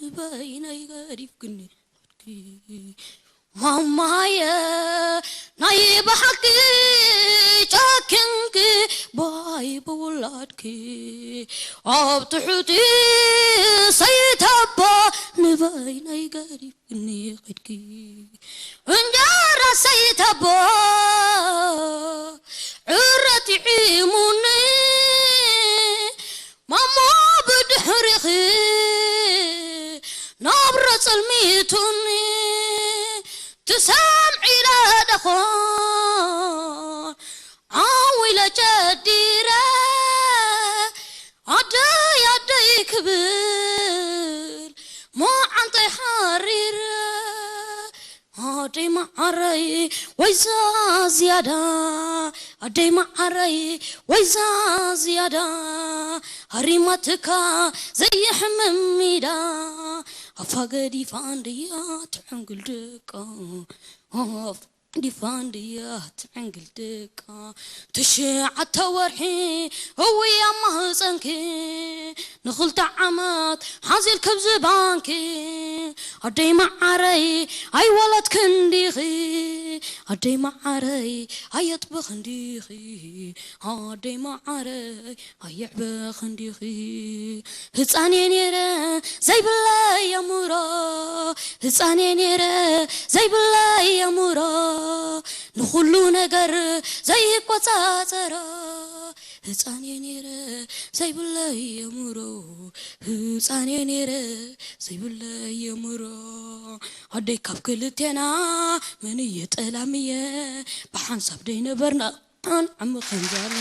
ንበይነይ ገዲፍክኒ ማማየ ናይ ብሓቂ ጨኪንኪ ባይ ብውላድኪ ኣብ ትሑቲ ሰይተባ ንበይነይ ገዲፍክኒ ኸድኪ እንጀራ ሰይተቦ ዕረ ጥዒሙኒ ማሞ ብድሕሪኺ ናብራ ጸልሚቱኒ ትሰምዒ ለ ደኾን ዓው ኢለ ጨዲረ ኣደይ ኣደይ ክብል መዓንጠይ ሓሪረ ኣደይ መዓረይ ወይዛ ዝያዳ ኣደይ መዓረይ ወይዛ ዝያዳ ሃሪማትካ ዘየሕምም ኢዳ ኣፋ ገዲፋ እንድያ ትዕንግል ደቃ ኣፍ ገዲፋ እንድያ ትዕንግል ደቃ ትሽዓተ ወርሒ እውይ ኣብ ማህፀንኪ ንኽልተ ዓመት ሓዚል ከብዚ ባንኪ ኣደይ መዓረይ ኣይወለድክን ዲኺ ኣደይ መዓረይ ኣየጥበኽን ዲኺ ኣደይ መዓረይ ኣየዕበኽን ዲኺ ህፃን እየ ነይረ ዘይብለይ ኣእምሮ ህፃን እየ ነይረ ዘይብለይ ኣእምሮ ንኹሉ ነገር ዘይቆፃፀሮ ህፃን እየ ነይረ ዘይብለይ ኣእምሮ ህፃን እየ ነይረ ዘይብለይ ኣእምሮ ኣደይ ካብ ክልቴና መን እየ ጠላም እየ ብሓንሳብ ደይነበርና ኣን ዓሚ ከምዛሉ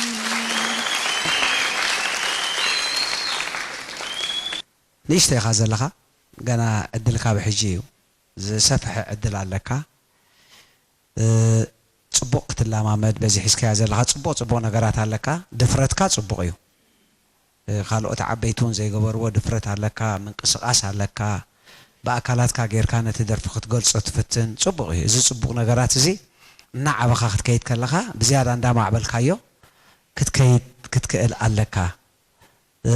ንእሽተይ ኢኻ ዘለኻ ገና ዕድልካ ብሕጂ እዩ ዝሰፍሐ ዕድል ኣለካ ጽቡቕ ክትለማመድ በዚ ሒዝካያ ዘለኻ ጽቡቕ ጽቡቕ ነገራት ኣለካ ድፍረትካ ጽቡቕ እዩ ካልኦት ዓበይቲ እውን ዘይገበርዎ ድፍረት ኣለካ ምንቅስቓስ ኣለካ ብኣካላትካ ጌርካ ነቲ ደርፊ ክትገልጾ ትፍትን ጽቡቕ እዩ እዚ ጽቡቕ ነገራት እዚ እናዓበኻ ክትከይድ ከለኻ ብዝያዳ እንዳማዕበልካዮ ክትከይድ ክትክእል ኣለካ። እ፣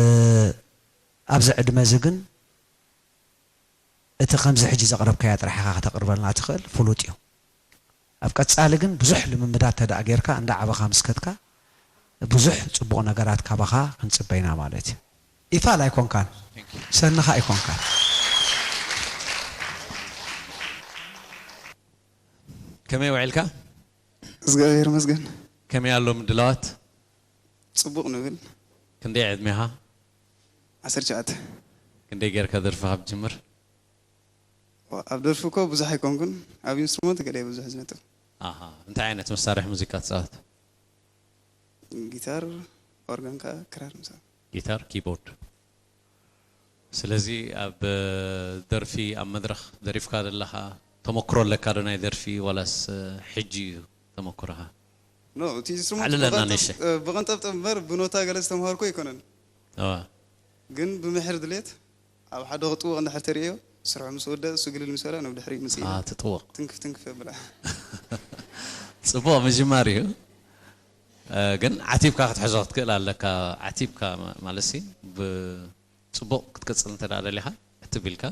ኣብዚ ዕድመ እዚ ግን እቲ ከምዚ ሕጂ ዘቕረብካያ ጥራሕ ኢኻ ከተቕርበልና ትኽእል፣ ፍሉጥ እዩ። ኣብ ቀጻሊ ግን ብዙሕ ልምምዳት ተደኣ ጌርካ፣ እንዳዓበኻ ምስ ከድካ፣ ብዙሕ ጽቡቕ ነገራት ካባኻ ክንጽበ ኢና ማለት እዩ። ኢፋል ኣይኮንካን፣ ሰንኻ ኣይኮንካን። ከመይ ውዒልካ? እግዚኣብሔር ይመስገን። ከመይ ኣሎ ምድላዋት? ጽቡቕ ንብል። ክንደይ ዕድሜኻ? ዓሰርተ ትሽዓተ። ክንደይ ጌርካ ደርፍኻ ብትጅምር? ኣብ ደርፊ እኮ ብዙሕ ኣይኮንኩን፣ ኣብ ኢንስትሩመንት ገለ ብዙሕ ዝነጥብ። ኣሃ፣ እንታይ ዓይነት መሳርሒ ሙዚቃ ትጻወት? ጊታር፣ ኦርጋን፣ ከዓ ክራር ምሳሌ። ጊታር፣ ኪቦርድ። ስለዚ ኣብ ደርፊ ኣብ መድረኽ ደሪፍካ ዘለኻ ተመክሮ ኣለካ ዶ ናይ ደርፊ ዋላስ ሕጂ እዩ ተመክሮኻ? ኖ እቲ ኢንስትሩመንት ኣዕልለና ብቐንጠብ- ንእሽተይ። እ፣ ብቐንጠብጠብ እምበር ብኖታ ገለ ዝተምሃርኩ ኣይኮነን። እዋ። ግን ብምሕር ድሌት ኣብ ሓደ ክጥውቕ እንድሕር ተርእዮ ስርሑ ምስ ወደ እሱ ግልል ምስ በለ ናብ ድሕሪ ምጽእ ኣ፣ ትጥውቕ። ትንክፍ ትንክፍ የብላ። ጽቡቕ ምጅማር እዩ። እ፣ ግን ዓቲብካ ክትሕዞ ክትክእል ኣለካ። ዓቲብካ ማ- ማለት ሲ ብጽቡቕ ክትቅጽል እንተ ደኣ ደሊኻ ዕትብ ኢልካ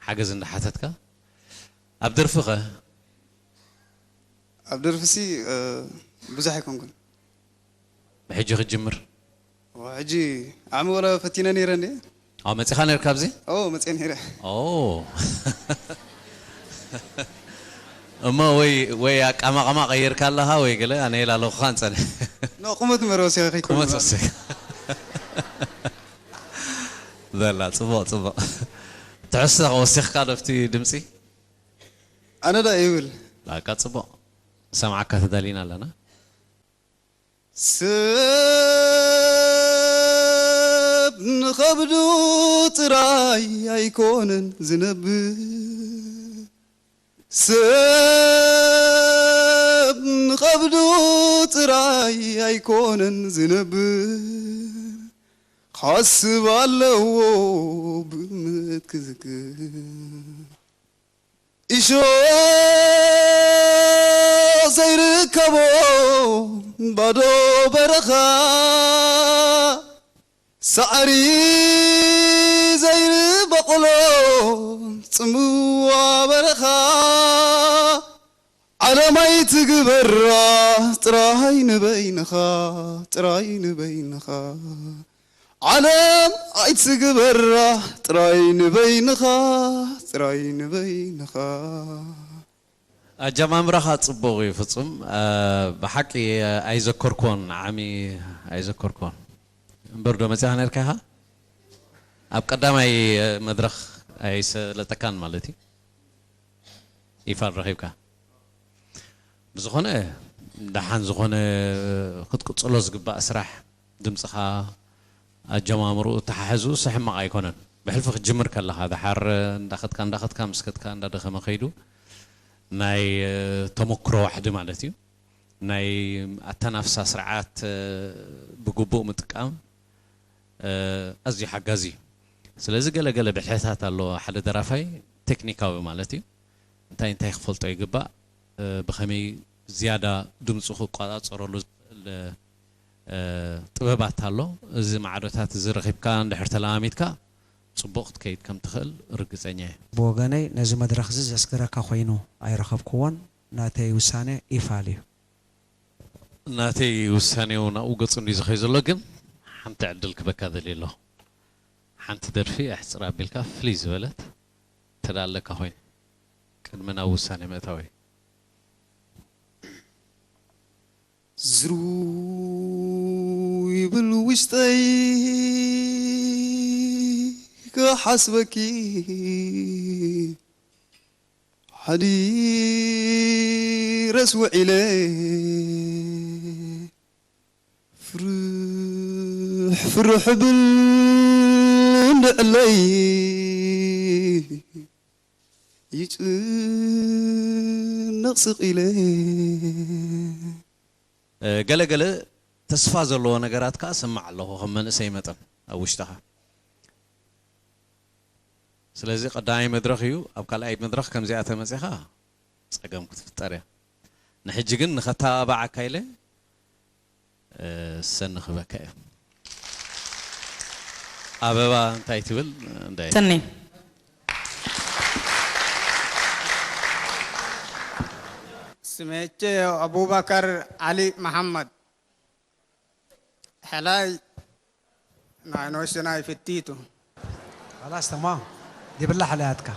ሓገዝ እንዳሓተትካ ኣብ ደርፊኸ? ኣብ ደርፍሲ እ፣ ብዙሕ ኣይኮንኩን። ብሕጂ ክትጅምር? ዋ፣ ሕጂ ዓሚ ወላ ፈቲነ ነይረ እንዴ? ኣብ መጺኻ ነርካ ኣብዚ? ኦ፣ መጽየ ነይረ። ኦ። እሞ ወይ ወይ ኣቃማቕማ ቀይርካ ኣለኻ ወይ ገለ ኣነ ይላለኹኻ ንጸንሕ። ኖ፣ ቁመት መረ ወሲኸ ከይኮን ቁመት ይባል። ወሲኽ። ዘላ ጽቡቕ ጽቡቕ። ትሕስተ ወሲኽካ ዶ ኣብቲ ድምጺ? ኣነ ዳ ይብል። በቃ ጽቡቕ። ሰምዓካ ተዳሊና ኣለና። ሰብ ንኸብዱ ጥራይ ኣይኮነን ዝነብር። ሰብ ንኸብዱ ጥራይ ኣይኮነን ዝነብር። ክሓስብ ኣለዎ ብእምነት ክዝክር። ኢሾ ዘይርከቦ ባዶ በረኻ፣ ሳዕሪ ዘይርበቕሎ ጽምዋ በረኻ፣ ዓለም ኣይትግበራ ጥራይ ንበይንኻ፣ ጥራይ ንበይንኻ። ዓለም ኣይትግበራ ጥራይ ንበይንኻ፣ ጥራይ ንበይንኻ። ኣጀማምራኻ ጽቡቕ እዩ ፍጹም። እ፣ ብሓቂ ኣይዘከርኩዎን፣ ዓሚ ኣይዘከርኩዎን። እምበር ዶ መጺኻ ነርካ ኢኻ? ኣብ ቀዳማይ መድረኽ ኣይሰለጠካን ማለት እዩ። ይፋል ረኺብካ። ብዝኾነ ደሓን ዝኾነ ክትቅጽሎ ዝግባእ ስራሕ ድምጽኻ ኣጀማምርኡ ተሓሕዝኡስ ሕማቕ ኣይኮነን። ብሕልፊ ክትጅምር ከለኻ ደሓር እንዳኸድካ እንዳኸድካ ምስ ከድካ እንዳደኸመ ከይዱ ናይ ተመክሮ ዋሕዲ ማለት እዩ። ናይ ኣተናፍሳ ስርዓት ብግቡእ ምጥቃም ኣዝዩ ሓጋዚ እዩ። ስለዚ ገለ ገለ ብድሐታት ኣለዎ ሓደ ደራፋይ ቴክኒካዊ ማለት እዩ። እንታይ እንታይ ክፈልጦ ይግባእ፣ ብኸመይ ዝያዳ ድምፁ ክቆፃፀረሉ ዝኽእል ጥበባት ኣሎ። እዚ ማዕዶታት እዚ ረኺብካ እንድሕር ተለማሚድካ ፅቡቕ ክትከይድ ከም ትኽእል ርግፀኛ እየ። ብወገነይ ነዚ መድረኽ እዚ ዘስግረካ ኮይኑ ኣይረኸብክዎን። ናተይ ውሳነ ኢፋል እዩ። ናተይ ውሳኔ እውን ኣብኡ ገፁ እንድዩ ዝኸይ ዘሎ፣ ግን ሓንቲ ዕድል ክበካ ደልየ ኣለኹ። ሓንቲ ደርፊ ኣሕፅር ኣቢልካ ፍልይ ዝበለት ተዳ ኣለካ ኮይኑ ቅድሚ ናብ ውሳኔ ምእታወይ። ዝሩ ይብል ውሽጠይ ክሓስበኪ ሓዲረስ ውዒለ ፍርሕ ፍርሕ ብል እንድዕለይ ይጭነቕ ስቕ ኢለ። ገለ ገለ ተስፋ ዘለዎ ነገራት ከኣ እሰምዕ ኣለኹ ከም መንእሰይ መጠን ኣብ ውሽጥኻ። ስለዚ ቀዳማይ መድረኽ እዩ። ኣብ ካልኣይ መድረኽ ከምዚኣ ተመጺኻ ጸገም ክትፍጠር እያ። ንሕጂ ግን ንኸተባብዓካ ኢለ፣ እ፣ ሰኒ ክበካ እየ። ኣበባ እንታይ ትብል? እንዳይ። ሰኒ። ስሜቼ ኣቡበከር ዓሊ መሓመድ፣ ሕላይ ናይ ኖሽናይ ፍቲቱ። خلاص تمام. دي بالله حلاتك.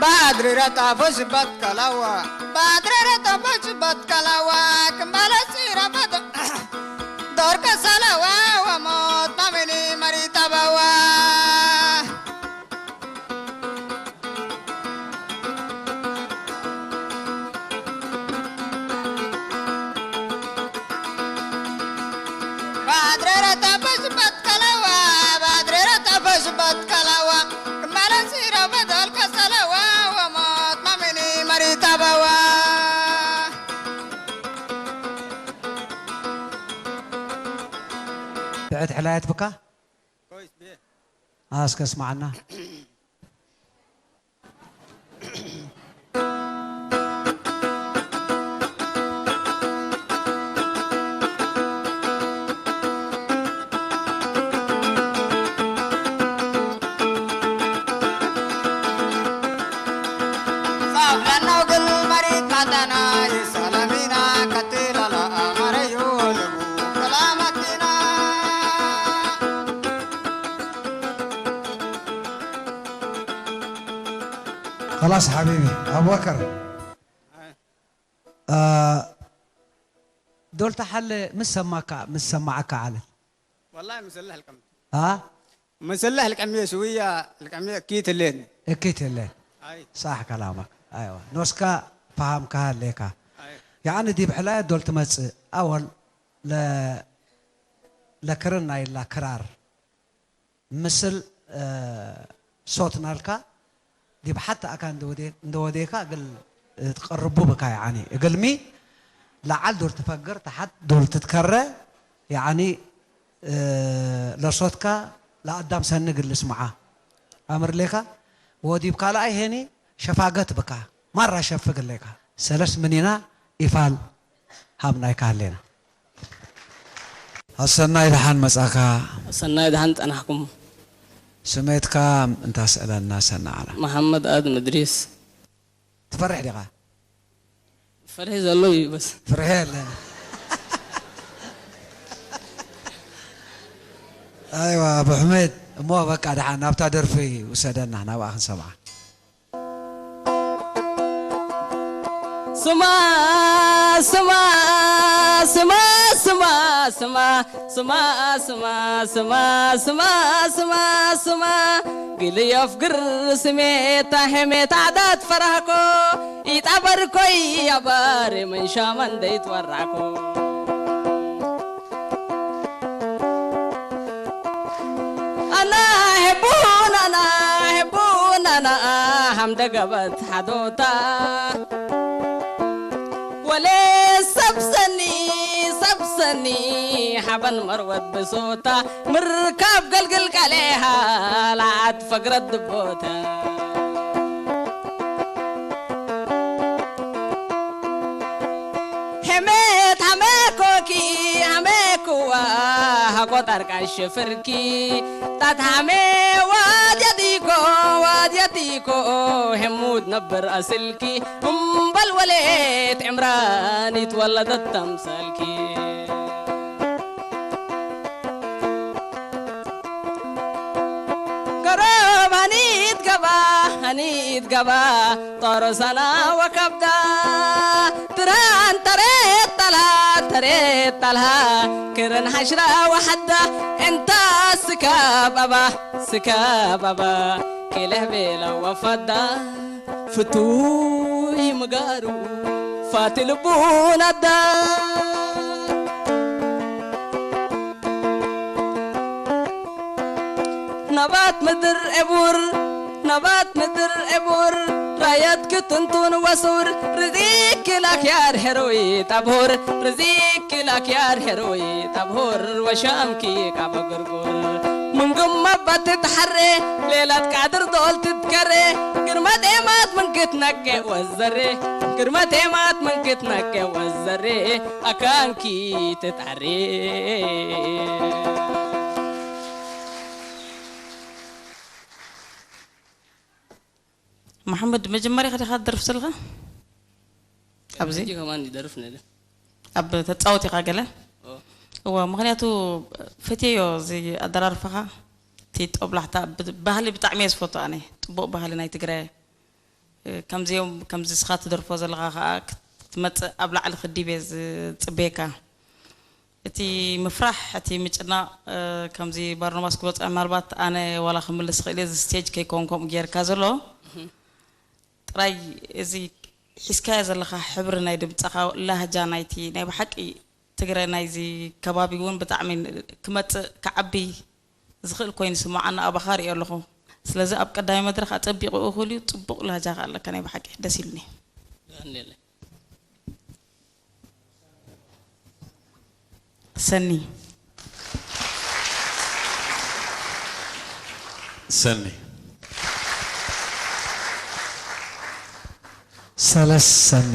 ባድሪ ረጣፎ ሽበት ከላዋ፣ ባድሪ ረጣፎ ሽበት ከላዋ፣ ክምባለ ሲራ በዶ፣ ዶር ከሰለዋ፣ ወሞት ማሚኒ መሪታ በዋ። ባድሪ ረጣፎ ሽበት ከላዋ፣ ባድሪ ረጣፎ ሽበት ከላዋ፣ ክምባለ ሲራ በዶ፣ ከሰለዋ፣ ወሞት ማሚኒ መሪታ በዋ። ብዕት ሕላየት ብካ? ኣስከ እስማዓና። خلاص حبيبي أبو بكر. آه، دول تحل مسمعك مسمعك على والله مسلح الكم ها مسلح الكمية شوية، الكمية كيت اللين. اكيد اللين. اي صح كلامك. ايوه نوسكا فهمك هالليكا. اي يعني دي بحلاية دول تمس اول ل لكرنا الا كرار. ምስል ሶት ናልካ ዲብ ሓቲ ኣካ እንደወዴካ እግል ትቀርቡ ብካ ያኒ እግልሚ ለዓል ዶል ትፈግር ተሓት ዶል ትትከረ ያኒ ለሶትካ ለኣዳም ሰኒ እግል ልስምዓ ኣምር ሌካ ወዲብ ካልኣይ ሄኒ ሸፋገት ብካ ማራ ሸፍግ ሌካ ሰለስ ምኒና ኢፋል ሃብናይካ ሃሌና። ኣሰናይ ደሓን መጻካ። ሰናይ ደሓን ጸናሕኩም። ስሜትካ እንታስእለና ሰናዓላ። መሓመድ ኣድም እድሪስ። ትፈርሕ ዲኻ? ፈርሒ ዘሎ እዩ በስ። ፍርሒ የለ። ኣይዋ ኣቡ ሕሜድ እሞ በቃ ደሓን ናብታ ደርፊ ውሰደና ናብኣ ክንሰምዓ። ስማ ስማ ስማ ስማ ስማ ስማ ስማ ስማ ስማ ስማ ስማ ግልዮፍ ግር ስሜታ ሄሜታ ዓዳት ፈራህኮ ኢጣበርኮይ ኣባሪ መንሻ መንደይ ትወራኮ ኣና ሄቡን ኣና ሄቡን ኣና ሓምደ ገበት ሓዶታ ወሌ ሰብ ሰኒ ሰብ ሰኒ ሓበን መርወት ብሶታ ምርካብ ገልግል ቃሌሃ ለዓት ፈግረት ድቦታ ሄሜት ሃሜኮኪ ሃሜኩዋ ሃቆጣር ቃሽ ፍርኪ ጣት ሃሜ ዋድያዲኮ ዋድያዲኮ ሄሙት ነብር ኣስልኪ እምበል ወሌት ዕምራን ይትወለደት ተምሰልኪ ገሮብ ሃኒት ገባ ሃኒት ገባ ጦሮሳና ወከብዳ ትራን ተሬት ጠልሃ ተሬት ጠልሃ ክርን ሓሽራ ወሓዳ እንታ ስካብ ኣባ ስካብ ኣባ ኪልህ ቤላ ወፋዳ ፍቱይ ምጋሩ ፋቲ ልቡን ኣዳ ናባት ምድር ዕቡር ናባት ምድር ዕቡር ራየት ክትንቱን ወሱር ርዚክ ላክያር ሄሮይ ጣብሆር ርዚክ ላክያር ሄሮይ ጣብሆር ወሻምኪ ካብ ግርጉር ምንግም መባት ትትሓሬ ሌላት ቃድር ዶል ትትከሬ ግርመ ጤማት ምንክትነቄ ወዘሬ ግርመ ጤማት ምንክትነቄ ወዘሬ ኣካንኪ ትጣሬ። መሓመድ፣ መጀመርያ ዲኻ ትደርፍ ዘለኻ? ኣብዚ ሕጂ ከማን ይደርፍ ነለ። ኣብ ተጻወት ኢኻ ገለ? ኦ። እዋ፣ ምኽንያቱ ፈትየዮ እዚ ኣደራርፋኻ፣ እቲ ጦብላሕታ ብ-፣ ባህሊ ብጣዕሚ እየ ዝፈቱ ኣነ። ጽቡቕ ባህሊ ናይ ትግራይ። እ፣ ከምዚኦም፣ ከምዚ እስኻ ትደርፎ ዘለኻ ኸኣ ክትመጽእ ኣብ ላዕሊ ክዲብ እየ ዝጽበየካ። እቲ ምፍራሕ፣ እቲ ምጭናቕ፣ እ፣ ከምዚ ባርኖባስ ክብሎ ጸኒሑ፣ ምናልባት ኣነ ዋላ ክምልስ ክእል እየ፣ እዚ ስቴጅ ከይከውን ከምኡ ጌርካ ዘሎ። ጥራይ እዚ ሒዝካዮ ዘለኻ ሕብሪ ናይ ድምጽኻ፣ ላህጃ ናይቲ ናይ ብሓቂ ትግረ ናይዚ ከባቢ እውን ብጣዕሚ ክመጽእ ክዓቢ ዝኽእል ኮይኑ ይስምዓኒ፣ ኣባኻ ሪኦ ኣለኹ። ስለዚ ኣብ ቀዳማይ መድረኽ ኣጸቢቑ እኹል እዩ፣ ጽቡቕ ላህጃ ከኣ ኣለካ፣ ናይ ብሓቂ ደስ ኢሉኒ። የቐንየለይ። ሰኒ። ሰኒ። ሰለስ ሰኒ።